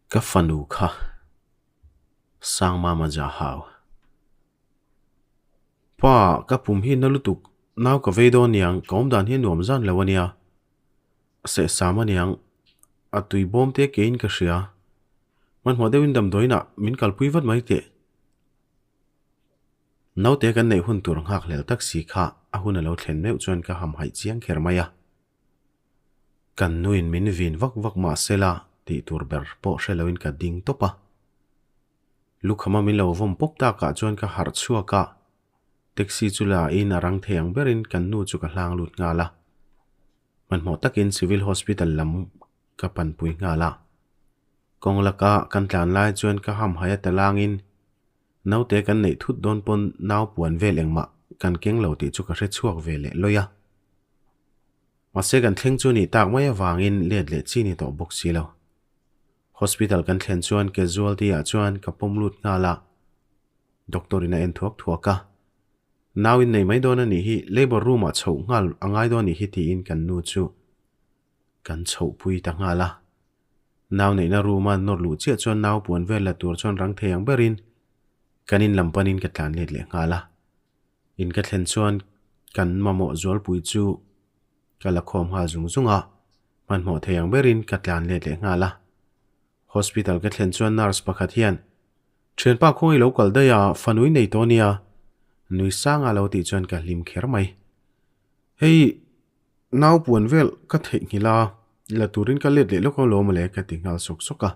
Ka fanu kha Sangmama Jahau. Pa, ka pum hi na lutuk, nau ka vei dawn niang, ka awm dan hi a nuam zan lo a nia. Sehsam a niang, a tui bawm te keiin ka hria. Hmanhmawh deuhin damdawiinah min kalpui vat mai teh. Naute kan neih hun tur nghak hlel tak si kha a hun a lo thlen meuh chuan ka hamhaih chiang kher mai a. Kan nuin min vin vak vak mah sela tih tur ber pawh hre loin ka ding tawp a. Lukhama min lo vawm pawp takah chuan ka harh chhuak a, taxi chu la in a rang thei ang berin kan nu chu ka hlang lut nghal a. Hmanhmawh takin Civil Hospital lam ka panpui nghal a. Kawng laka kan tlan lai chuan ka hamhaih a talangin Naute kan neih thut dawn pawn nau puan vel engmah kan keng lo tih chu ka hre chhuak ve leh lawi a. Mahse kan thleng chu nih tak mai avangin let leh chi ni tawh bawk si lo. Hospital kan thlen chuan casualty ah chuan ka pawm lut nghal a. Doctor in a en thuak thuak a. Nau in nei mai dawn a nih hi labour room ah chhoh nghal a ngai dawn nih hi tiin kan nu chu kan chhohpui ta nghal a. Nau neihna room a nawr luh chiah chuan nau puan vel la tur chuan rang thei ang berin kan in lam panin ka tlan let leh nghal a. In ka thlen chuan kan mamawh zualpui chu ka la khawm nghal zung zung a, hmanhmawh thei ang berin ka tlan let leh nghal a. Hospital ka thlen chuan nurse pakhat hian, Thianpa khawngaih lo kal daih a, fanui nei tawh nia, nui sanga lo tih chuan ka hlim kher mai. Hei Nau puan vel ka theihnghilh a, la turin ka let leh lawk alawm mawle ka ti nghal sawk sawk a.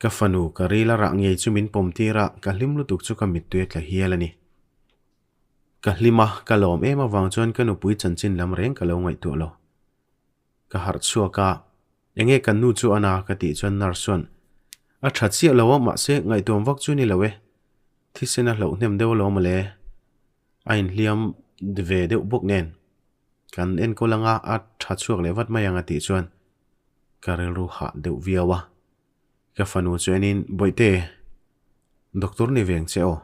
Ka fanu ka ril a rah ngei chu min pawm tir a, ka hlim lutuk chu ka mittui a tla hial a ni. Ka hlim a, ka lawm em avang chuan ka nupui chanchin lam reng ka lo ngaihtuah lo. Ka harh chhuak a, enge kan nu chu a na ka tih chuan nurse chuan a tha chiah lo a mahse ngaihtuam vak chu ni lo e, thisen a hlauh hnem deuh alawm mawle. A inhliam ve deuh bawk nen kan enkawl anga a tha chhuak leh vat mai ang a tih chuan ka rilru hah deuh viau a. Ka fanu chu enin Bawihte, doctor ni veng che aw.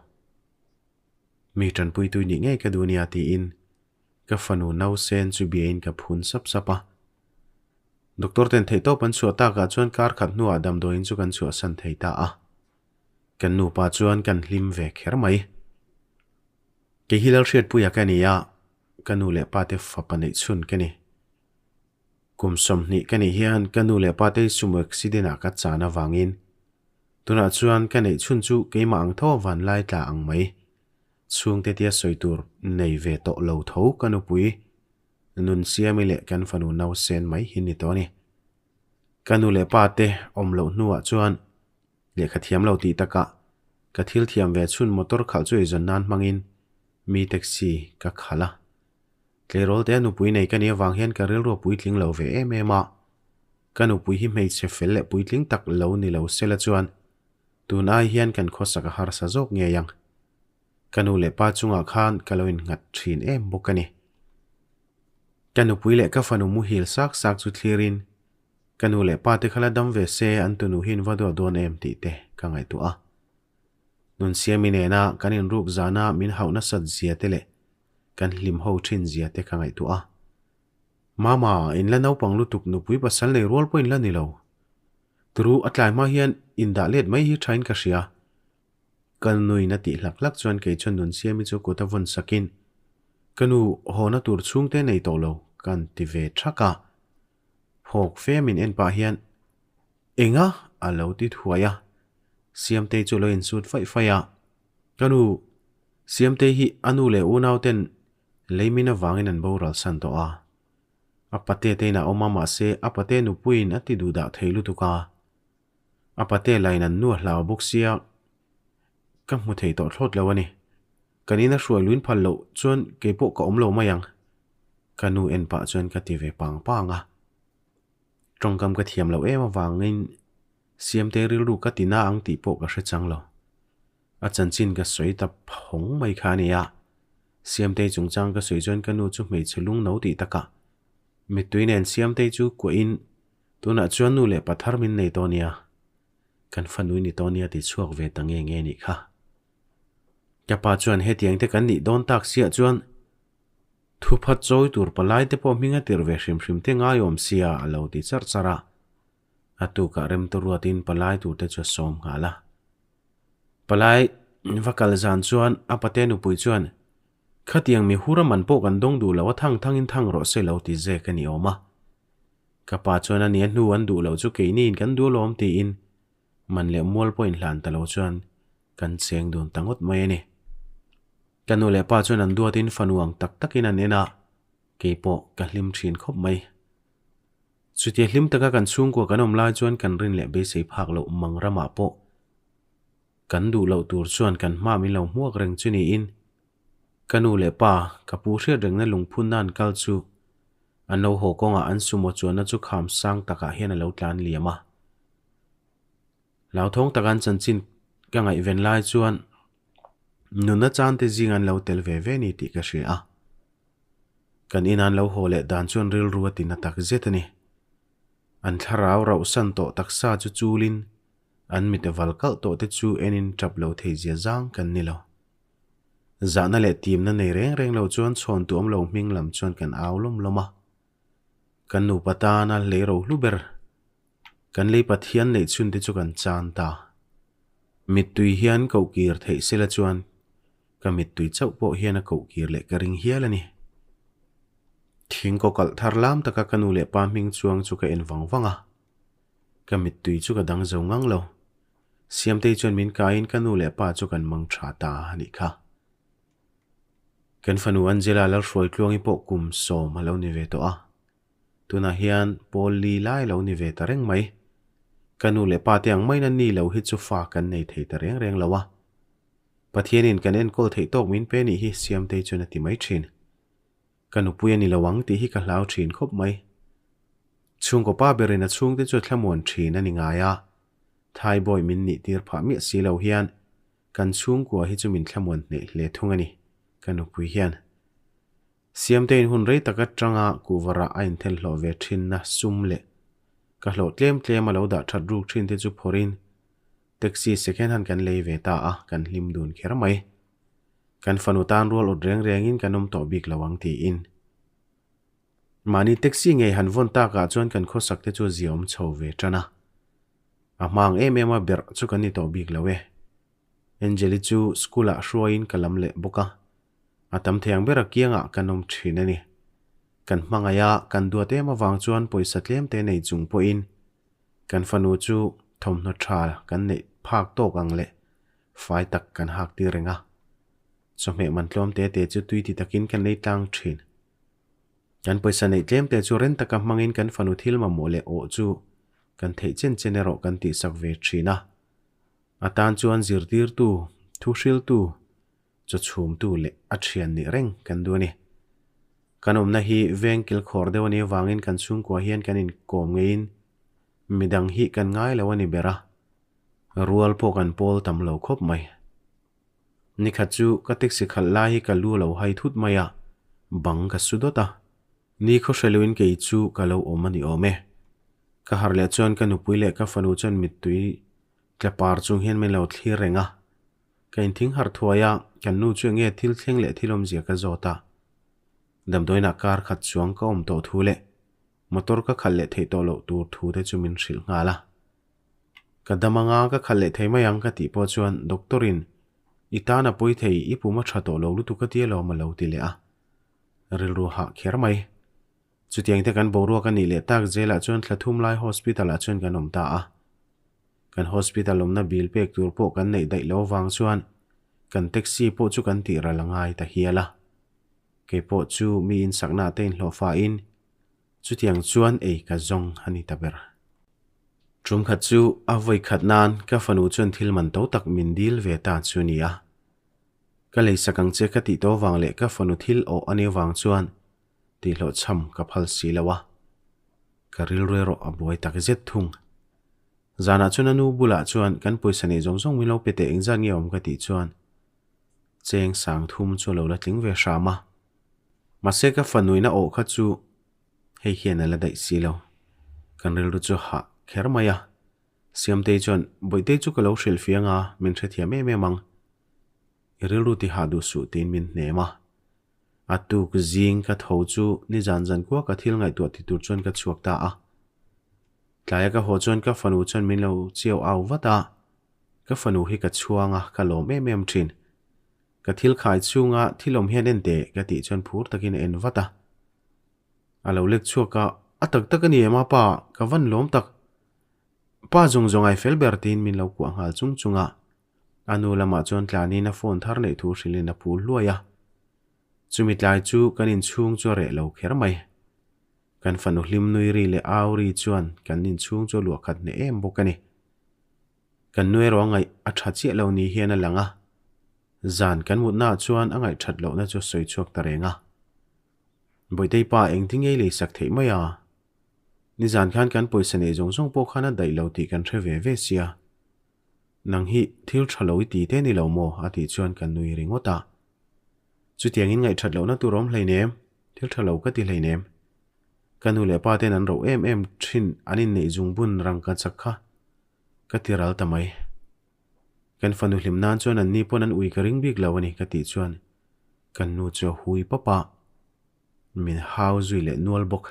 Mi tanpui tui nih ngei ka duh nia tiin ka fanu nausen chu biain ka phun sap sap a. Doctor ten theihtawp an chhuah takah chuan kar khat hnuah damdawiin chu kan chhuahsan thei ta a. Kan nupa chuan kan hlim ve kher mai. Kei hi Lalhriatpuia ka ni a, ka nu leh pa te fapa neih chhun ka ni. Kum 20 ka nih hian ka nu leh pa te sumo accident ah ka chan avangin tunah chuan ka neih chhun chu keimah ang tho vanlai tla ang mai. Chhungte tia sawi tur nei ve tawh lo tho ka nupui Nunsiami leh kan fanu nausen mai hi ni tawh a ni. Ka nu leh pa te awm loh hnuah chuan Lehkha thiam lo tih takah ka thil thiam ve chhun motor khalh chu eizawn nan hmangin mi taxi ka khalh a. Tleirawl te a nupui nei ka nih avang hian ka rilru a puitling lo ve em em a. Ka nupui hi hmeichhe fel leh puitling tak lo ni lo sela chuan tun ai hian kan khawsak a harsa zawk ngei ang. Ka nu leh pa chungah khan ka lo innghat thin em bawk a ni. Ka nupui leh ka fanu muhil sak sak chu thlirin Ka nu leh pa te kha la dam ve se an tunu hi in va duah dawn em tih te ka ngaihtuah a. Nunsiami nena kan inruk zana min hauh nasat zia te leh kan hlim ho thin zia te ka ngaihtuah a. Mama, in la naupang lutuk nupui pasal nei rual pawh in la ni lo. Turu a tlai hma hian indah let mai hi thain ka hria. Ka nuin a tih hlak hlak chuan kei chuan Nunsiami chu kut a vawn sakin, Ka nu, hawna tur chhungte nei tawh lo, ka'n ti ve thak a. Phawk fe min en pah hian, Enga? a lo ti thuai a. Siamtei chu a lo insut faih faih a. Ka nu, Siamtei hi a nu leh unau ten leimin avangin an boral san tawh a. A pate te in a awm a mahse a pate nupuiin a ti duh dah thei lutuk a. A pate lain an nu a hlau bawk sia ka hmu thei tawh thlawt lo a ni. Kan ina hruai luin phal loh chuan keipawh ka awm lo mai ang. Ka nu en pah chuan ka ti ve pang pang a. Tawngkam ka thiam loh em avangin Siamte rilru ka ti na ang tih pawh ka hre chang lo. A chanchin ka sawi ta phawng mai kha a ni a. Siamtei chungchang ka sawi chuan ka nu chu hmeichhe lung no tih takah mittui nen Siamtei chu kuahin tunah chuan nu leh pa thar min nei tawh nia, kan fanui ni tawh nia ti chhuak ve ta nge nge nih kha. Ka pa chuan hetiang te kan nih dawn tak siah chuan Thuphat chawi tur palai te pawh hming a tirh ve hrim hrim te ngaiawm sia a lo ti charh charh a. A tukah remtu ruatin palai turte chu a sawm nghal a. Palai va kal zan chuan a pate nupui chuan, Khatiang mi hur a man pawh kan dawng duh lo a thang thangin thang rawh se lo ti zek a ni awm a. Ka pa chuan a nia hnu an duh loh chu keiniin kan duh alawm tiin man leh mual pawh inhlan ta lo chuan kan cheng dun ta ngawt mai a ni. Ka nu leh pa chuan an duatin fanu ang tak takin an en a, kei pawh ka hlim thin khawp mai. Chutia hlim taka kan chhungkua kan awm lai chuan kan rin leh beisei phak loh mang ramah pawh kan duh loh tur chuan kan hma min lo hmuak reng chu niin ka nu leh pa ka pu hriat rengna lungphunna an kal chu an lo haw kawngah an sumo chuanna chu kham sang takah hian a lo tlan liam a. Hlauthawng taka an chanchin ka ngaihven lai chuan nunna chante zing an lo tel ve ve ni tih ka hria a. Kan in an lo haw leh dan chuan rilru a tina tak zet a ni. An thlarau rauhsan tawh taksa chu chulin an mit val kalh tawh te chu enin tap lo thei zia zang kan ni lo. Zahna leh timna nei reng reng lo chuan chhawn tuam lo hming lam chuan kan au lawm lawm a. Kan nupa tana lei rohlu ber Kan lei Pathian neih chhun te chu kan chan ta. Mittui hian koh kir theih sela chuan ka mittui chauh pawh hian a koh kir leh ka ring hial a ni. Thing kaw kalh thar lam taka ka nu leh pa hming chuang chu ka en vang vang a. Ka mittui chu ka dang zo ngang lo. Siamtei chuan min kaiin ka nu leh pa chu kan mang tha ta a nih kha. Kan fanu Angela Lalhruaitluangi pawh kum sawm a lo ni ve tawh a. Tunah hian Paul li lai lo ni ve ta reng mai. Ka nu leh pa te ang maina ni lo hi chu fa kan nei thei ta reng reng lo a. Pathianin kan enkawl theih tawk min pe nih hi Siamtei chuan a ti mai thin. Ka nupui a ni lo ang tih hi ka hlau thin khawp mai. Chhungkaw pa berin a chhungte chu a thlamuan thin a ni ngai a. Thaibawi min nih tir phah miah si lo hian kan chhungkua hi chu min thlamuan hneih hle thung a ni, ka nupui hian. Siamtein hun rei tak atanga kuhvarah a inthel hlawh ve thinna sum leh ka hlawh tlem tlem a lo dah that ruk thin te chu phawrhin taxi second hand kan lei ve ta a, kan hlim dun kher mai. Kan fanu tan rual awt reng rengin kan awm tawh bik lo ang tiin. Mahni taxi ngei han vawn takah chuan kan khawsak te chu a ziaawm chho ve tan a. A hmang em em a berh chu kan ni tawh bik lo e. Angeli chu school ah hruaiin ka lam leh bawk a. A tam thei ang ber a kiangah kan awm thin a ni. Kan hmangaih a, kan duat em avang chuan pawisa tlem te nei chung pawhin kan fanu chu thawmhnaw tha kan neih phak tawk ang leh fai tak kan hak tir reng a. Chawhmeh man tlawm te te chu tui ti takin kan lei tlang thin. Kan pawisa neih tlem te chu ren taka hmangin kan fanu thil mamawh leh awh chu kan theih chen chen erawh kan tihsak ve thin a. A tan chuan zirtirtu, thuhriltu, chaw chhumtu leh a thian nih reng kan duh a ni. Kan awmna hi veng kilkhawr deuh a nih avangin kan chhungkua hian kan inkawm ngeiin midang hi kan ngai lo a ni ber a, rual pawh kan pawl tam lo khawp mai. Nikhat chu ka taxi khalh lai hi ka lu lo hai thut mai a, bang ka su dawt a. Ni khaw hre loin kei chu ka lo awm a ni awm e. Ka harh leh chuan ka nupui leh ka fanu chuan mittui tla par chung hian min lo thlir reng a. Ka inthing harh thuai a, kan nu chu enge thil thleng leh thil awmzia ka zawt a. Damdawiinah kar khat chuang ka awm tawh thu leh motor ka khalh leh theih tawh loh tur thu te chu min hrilh nghal a. Ka dam anga ka khalh leh thei mai ang ka tih pawh chuan doctor in i tan a pawi thei i pum a tha tawh lo lutuk a tia lawm a lo ti leh a. Rilru hah kher mai. Chutiang te kan boruak a nih leh tak zelah chuan thla thum lai hospital ah chuan kan awm ta a. Kan hospital awmna bill pek tur pawh kan neih daih lo vang chuan kan taxi pawh chu kan tih ral a ngai ta hial a. Kei pawh chu mi insakna te inhlawh fain chutiang chuan ei ka zawng a ni ta ber. Tum khat chu a vawi khat nan ka fanu chuan thil man to tak min dil ve ta chu ni a. Ka leisak ang che ka tih to vang leh ka fanu thil awh a nih vang chuan tihhlawhchham ka phal si lo a, ka rilru erawh a buai tak zet thung. Zanah chuan a nu bulah chuan kan pawisa neih zawng zawng min lo pe teh engzat nge awm ka tih chuan cheng sang thum chu a lo la tling ve hram a. Mahse ka fanuina awh kha chu hei hian a la daih si lo. Kan rilru chu hah kher mai a. Siamtei chuan Bawihtei chu ka lo hrilh fiang a, min hrethiam em em ang. I rilru ti hah duh suh tiin min hnem a. A tuk zing ka tho chu nizan zan kuak a thil ngaihtuah ti tur chuan ka chhuak ta a. Tlaia ka haw chuan ka fanu chuan min lo chiau au vat a, ka fanu hi ka chhuang a, ka lawm em em thin. Ka thil khai chhunga thil awm hian en teh ka tih chuan phur takin a en vat a. A lo lek chhuak a, a tak tak a ni em a pa, ka van lawm tak. Pa zawng zawng ai fel ber tiin min lo kuah nghal chung chung a. A nu lamah chuan tlanin a phone thar neih thu hrilhin a phul hluai a. Chumi tlai chu kan inchhung chu a reh lo kher mai. Kan fanu hlim nui ri leh au ri chuan kan inchhung chu a luah khat hneh em bawk a ni. Kan nu erawh a ngaih a tha chiah lo ni hian a lang a. Zan kan mutnaah chuan a ngaih that lohna chu a sawi chhuak ta reng a. Bawitei pa engtin ngei lei sak theih mai a? Nizan khan kan pawisa neih zawng zawng pawh khan a daih lo tih kan hre ve ve sia. Nang hi thil tha lo i ti te ni lo maw? a tih chuan ka nui ringawt a. Chutiangin ngaihthat lohna tur awm hleinem, thil tha lo ka ti hleinem. Ka nu leh pa ten an roh em em thin an inneih zungbun rangka chak kha ka ti ral ta mai. Kan fanu hlim nan chuan an ni pawn an ui ka ring bik lo a ni ka tih chuan kan nu chu a hui pap a, min hau zui leh nual bawk.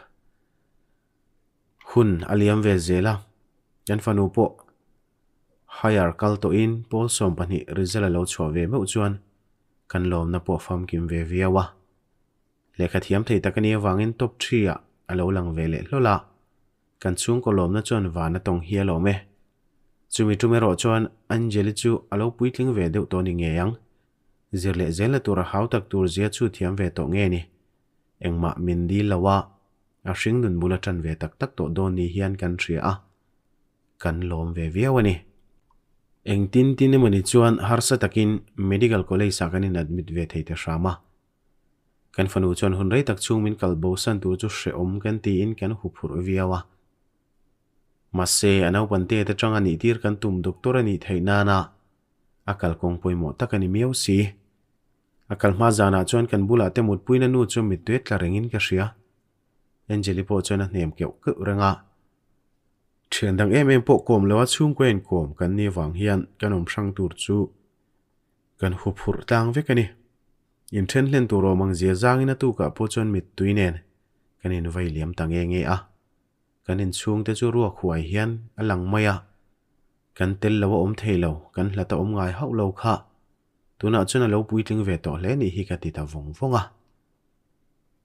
Hun a liam ve zel a, kan fanu pawh higher kal tawhin pawl 12 result a lo chhuah ve meuh chuan kan lawmna pawh a famkim ve viau a. Lehkha thiam thei tak a nih avangin top three ah a lo lang ve leh hlawl a, kan chhungkaw lawmna chuan van a tawng hial awm e. Chumi tum erawh chuan Angeli chu a lo puitling ve deuh tawh ni ngei ang. Zir leh zelna tur a hau tak tur zia chu thiam ve tawh nge ni. Engmah min dil lo a, a hring nun bul a tan ve tak tak tawh dawn ni hian kan hria a, kan lawm ve viau a ni. Engtin tin emawni chuan harsa takin Medical College ah kan in admit ve thei ta hram a. Kan fanu chuan hun rei tak chhung min kal bosan tur chu hrehawm kan tiin kan huphurh viau a. Mahse, a naupan te atanga nih tir kan tum doctor a nih theih nana a kalkawng pawimawh tak a ni miau si. A kal hma zanah chuan kan bulah te mutpuina nu chu mittui tla rengin ka hria. Angeli pawh chuan a hnem keuh keuh reng a. Thian dang em em pawh kawm lo a chhungkaw inkawm kan nih vang hian kan awm hrang tur chu kan huphurh tlang vek a ni. Inthen hlen tur awm ang zia zangin a tukah pawh chuan mittui nen kan invai liam ta nge nge a. Kan inchhungte chu ruak huai hian a lang mai a. Kan tel lo a awm thei lo, kan hlat a awm ngai hauh lo kha. Tunah chuan a lo puitling ve tawh hle nih hi ka ti ta vawng vawng a.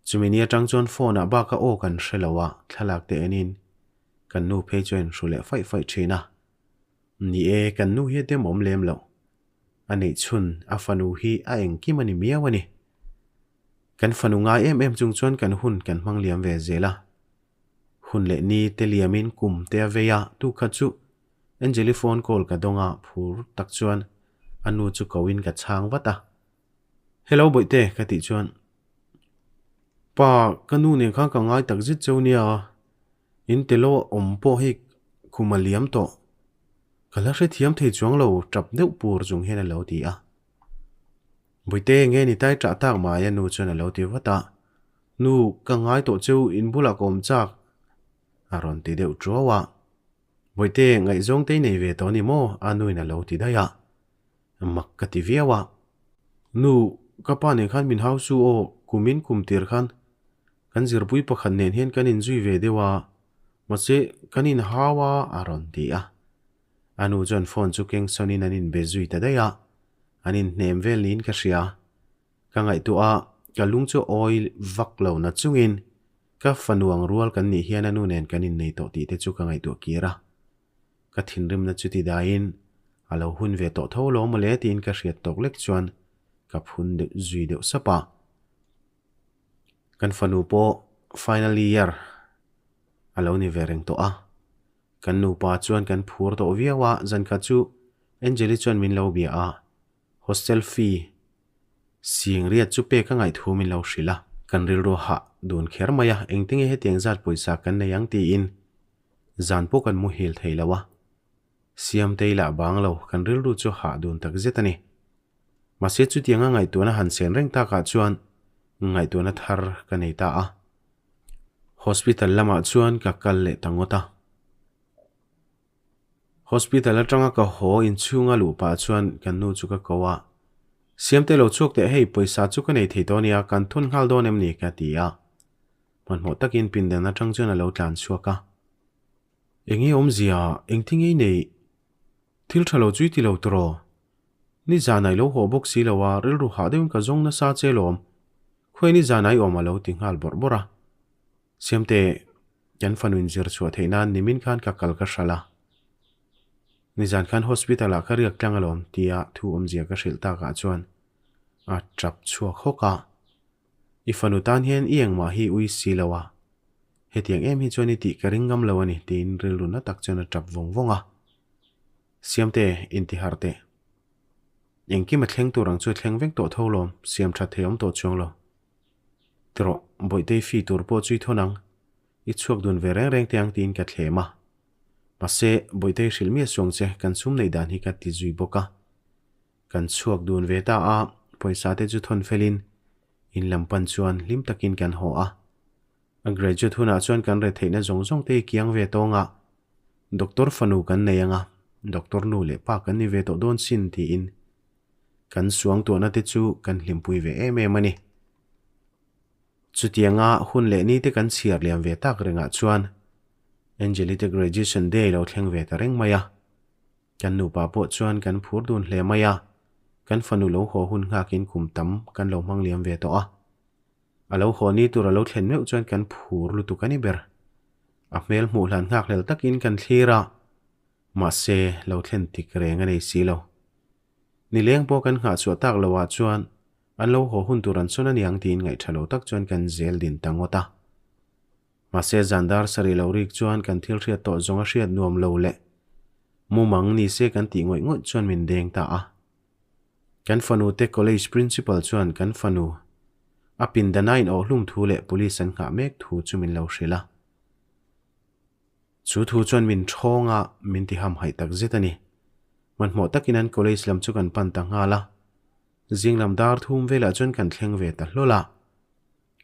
Chumi ni atang chuan phone ah bak a aw kan hre lo a, thlalak te enin kan nu phei chu a inhru leh faih faih thin a. Ni e, kan nu hi a demawm lem loh. A neih chhun a fanu hi a engkim a ni miau a ni. Kan fanu ngai em em chung chuan kan hun kan hmang liam ve zel a. Hun leh ni te liamin kum te a vei a, tu kha chu Angeli phone call ka dawng a, phur tak chuan a nu chu ko in ka chhang vat a. Hello Bawihte ka tih chuan Pa ka nu nen khan ka ngai tak zet cheu nia, in telo awm pawh hei kum a liam tawh. Ka la hrethiam thei chuang lo tap deuh pur chung hian a lo ti a. Bawihte nge ni tai tah tak mai a nu chuan a lo ti vat a. Nu ka ngai tawh cheu in bulah ka awm chak a rawn ti deuh tuau a. Bawihte ngaihzawng te i nei ve tawh a ni maw? A nuin a lo ti daih a. Mak ka ti viau a. Nu, ka pa nen khan min hau su aw, kumin kum tir khan kan zirpui pakhat nen hian kan inzui ve deuh a, mahse kan inhau a a rawn ti a. A nu chuan phone chu keng sawnin an inbe zui ta daih a, an inhnem vel niin ka hria. Ka ngaihtuah a, ka lung chu awi vak lo na chungin ka fanu ang rual kan nih hian a nu nen kan innei tawh tih te chu ka ngaihtuah kir a. Ka thinrimna chu ti daiin a lo hun ve tawh tho lo mawle tiin ka hriat tawk lek chuan ka phun deuh zui deuh sap a. Kan fanu pawh final year a lo ni ve reng tawh a. Kan nupa chuan kan phur tawh viau a, zankhat chu Angeli chuan min lo bia a. Hostel fee sing riat chu pek a ngaih thu min lo hrilh a. Kan rilru hah dun kher mai a, engtinge hetiang zat pawisa kan nei ang tiin zan pawh kan muhil thei lo a. Siamtei lah bang lo, kan rilru chu hah dun tak zet a ni. Mahse chutianga ngaihtuahna han sen reng takah chuan ngaihtuahna thar ka nei ta a. Hospital lamah chuan ka kal leh ta ngawt a. Hospital atanga ka haw inchhunga luh pah chuan kan nu chu ka ko a, Siamte lo chhuak teh hei pawisa chu ka nei thei tawh ania, kan thun nghal dawn em ni? ka ti a. Hmanhmawh takin pindan atang chuan a lo tlan chhuak a. Enge awmzia, engtin nge i neih? Thil tha lo chu i ti lo tawh. Nizan ah i lo haw bawk si lo a, rilru hah deuhin ka zawng nasa che lawm. Khawiah nizan ah i awm a lo ti nghal bawrh bawrh a. Siamte, kan fanu inzir chhuah theih nan nimin khan ka kal ka hralh a. Nizan khan hospital ah ka riak tlang alawm tia thu awmzia ka hrilh takah chuan a tap chhuak hawk a. I fanu tan hian i engmah hi ui si lo a, hetiang em hi chuan i tih ka ring ngam lo a ni tiin rilru na tak chuan a tap vawng vawng a. Siamte, intiharh teh. Engkim a thleng tur ang chu a thleng vek tawh tho lawm, siam that thei awm tawh chuang lo. Tirawh, Bawihtei fi tur pawh chu i thawn ang, i chhuak dun ve reng reng teh ang tiin ka thlem a. Mahse, Bawihtei hrilh miah suang che, kan sum neih dan hi ka ti zui bawk a. Kan chhuak dun ve ta a, pawisa te chu thawn felin in lam pan chuan hlim takin kan haw a. A graduate hunah chuan kan re theihna zawng zawng te i kiang ve tawng a, doctor fanu kan nei anga, doctor nu leh pa kan ni ve tawh dawn sin tiin kan suangtuahna te chu kan hlimpui ve em em a ni. Chutianga hun leh ni te kan chhiar liam ve tak rengah chuan Angeli te graduation day lo thleng ve ta reng mai a. Kan nupa pawh chuan kan phur dun hle mai a, kan fanu lo haw hun nghakin kum tam kan lo hmang liam ve tawh a. A lo haw ni tur a lo thlen meuh chuan kan phur lutuk a ni ber. A hmel hmuh hlan nghakhlel takin kan thlir a, mahse lo thlen tik reng a nei si lo. Nileng pawh kan nghah chhuah tak loh ah chuan an lo haw hun tur an sawn a niang tiin ngaihṭha lo tak chuan kan zel din ta ngawt a. Mahse zan dar sarih lo rik chuan kan thil hriat tawh zawng a hriat nuam lo leh mumang ni se kan tih ngawih ngawih chuan min deng ta a. Kan fanu te college principal chuan kan fanu a pindana in awhhlum thu leh police an nghah mek thu chu min lo hrilh a. Chu thu chuan min thawng a, min ti hamhaih tak zet a ni. Hmanhmawh takin an college lam chu kan pan ta nghal a. Zing lam dar thum velah chuan kan thleng ve ta hlawl a.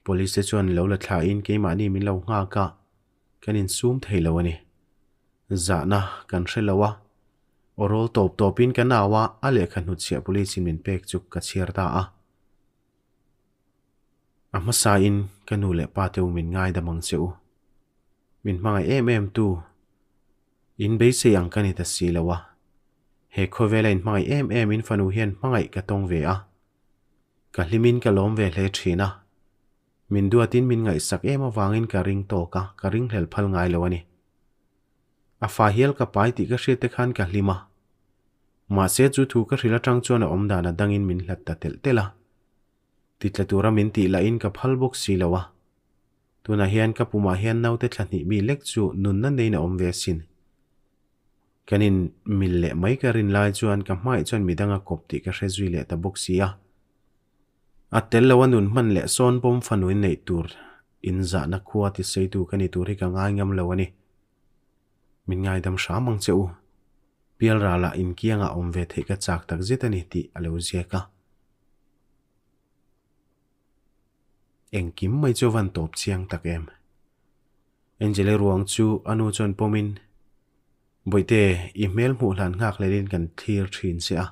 Police te chuan lo la thlahin keimahni min lo nghak a, kan insum thei lo a ni. Zahna kan hre lo a, aw rawl tawp tawpin ka nau a, a lehkha hnutchhiah police in min pek chu ka chhiar ta a. A hmasain ka nu leh pa te u min ngaidam ang che u. Min hmangaih em em tu, in beisei ang ka ni ta si lo a. He khawvela in hmangaih em em in fanu hian hmangaih ka tawng ve a. Ka hlimin ka lawm ve hle thin a, min duatin min ngaihsak em avangin ka ring tawk a, ka ringhlel phal ngai lo a ni. A fa hial ka pai tih ka hriat te khan ka hlim a, mahse chu thu ka hrilh atang chuan a awmdan a dangin min hlat ta telh telh a, titla tura min tih lahin ka phal bawk si lo a. Tunah hian ka pumah hian naute thla hnih mi lek chu nunna neiin a awm ve asin. Kan in mil leh mai ka rin lai chuan ka hmaiah chuan midang a kawp tih ka hre zui leh ta bawk si a. A tel lo a nun hman leh sawn pawm fanu in neih tur in zahna khua ti seitu ka ni tur hi ka ngai ngam lo a ni. Min ngaidam hram ang che u. Pialralah inkiangah awm ve theih ka chak tak zet a ni tih a lo ziak a. Engkim mai chu a van tawp chiang tak em. Angela ruang chu a nu chuan pawmin, Bawihte, i hmel hmuh hlan nghak lelin kan thlir thin che a.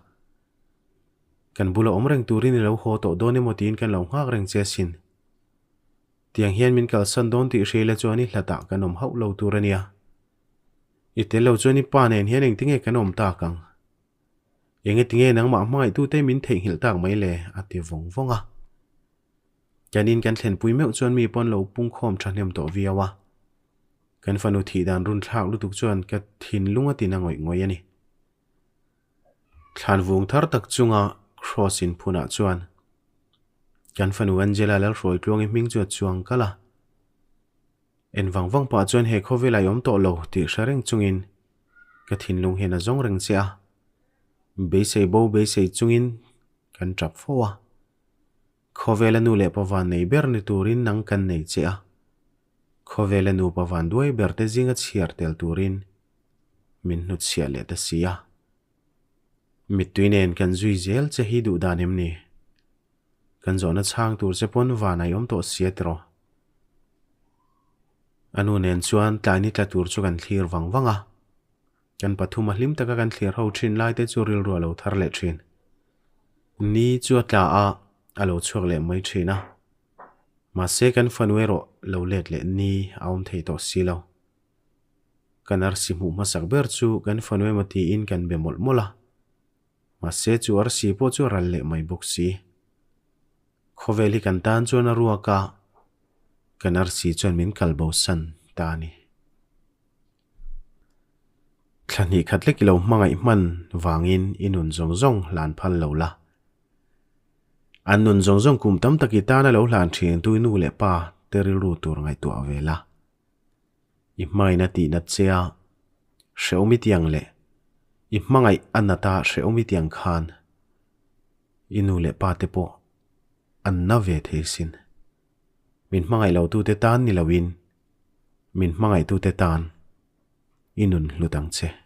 Kan bula awm reng turin i lo haw tawh dawn emaw tiin kan lo nghak reng che asin. Tiang hian min kalsan dawn tih hria chuan i hlatah kan awm hauh lo tur a nia. I tel lo chuan i pa nen hian engtinge kan awm tak ang? Engetinge nangmah hmangaihtute min theihnghilh tak mai le? a ti vawng vawng a. Kan in kan thlenpui meuh chuan mi pawn lo pungkhawm thahnem tawh viau a. Kan fanu thih dan run thlak lutuk chuan ka thinlung a tina ngawih ngawih a ni. Thlan vung thar tak chunga Cross in phunah chuan kan fanu Angela Lalhruaitluangi hming chu a chuang kal a. En vang vang pah chuan he khawvel a i awm tawh lo tih hre reng chungin ka thinlung hian a zawng reng che a. Beisei bo beisei chungin kan tap fo a. Khawvela nu leh pa van nei ber ni turin nang kan nei che a, khawvela nu pa van duai ber te zinga chhiar tel turin min hnutchhiah leh ta si a. Mittui nen kan zui zel che hi duh dan em ni? Kan zawhna chhang tur che pawn van a i awm tawh sia tiraw? A nu nen chuan tlai ni tla tur chu kan thlir vang vang a. Kan pathum a hlim taka kan thlir ho thin lai te chu rilru a lo thar leh thin. Ni chu a tla a, a lo chhuak leh mai thin a. Mahse kan fanu erawh lo let leh ni a awm thei tawh si lo. Kan arsi hmuh hmasak ber chu kan fanu emaw tiin kan be mawlh mawlh a. Mahse chu arsi pawh chu a ral leh mai bawk si. Khawvel hi kan tan chuan a ruak a, kan arsi chuan min kal bo san ta a ni. Thla hnih khat lek i lo hmangaih hman vangin i nun zawng zawng hlan phal lo la. An nun zawng zawng kum tam tak i tana lo hlan thin tu i nu leh pa te rilru tur ngaihtuah ve la. I hmain a tihnat che a, hrehawm i tiang leh i hmangaih a nat a hrehawm i tiang khan i nu leh pa te pawh an na ve thei sin. Min hmangaih lo tute tan ni loin min hmangaih tute tan i nun hlut ang che.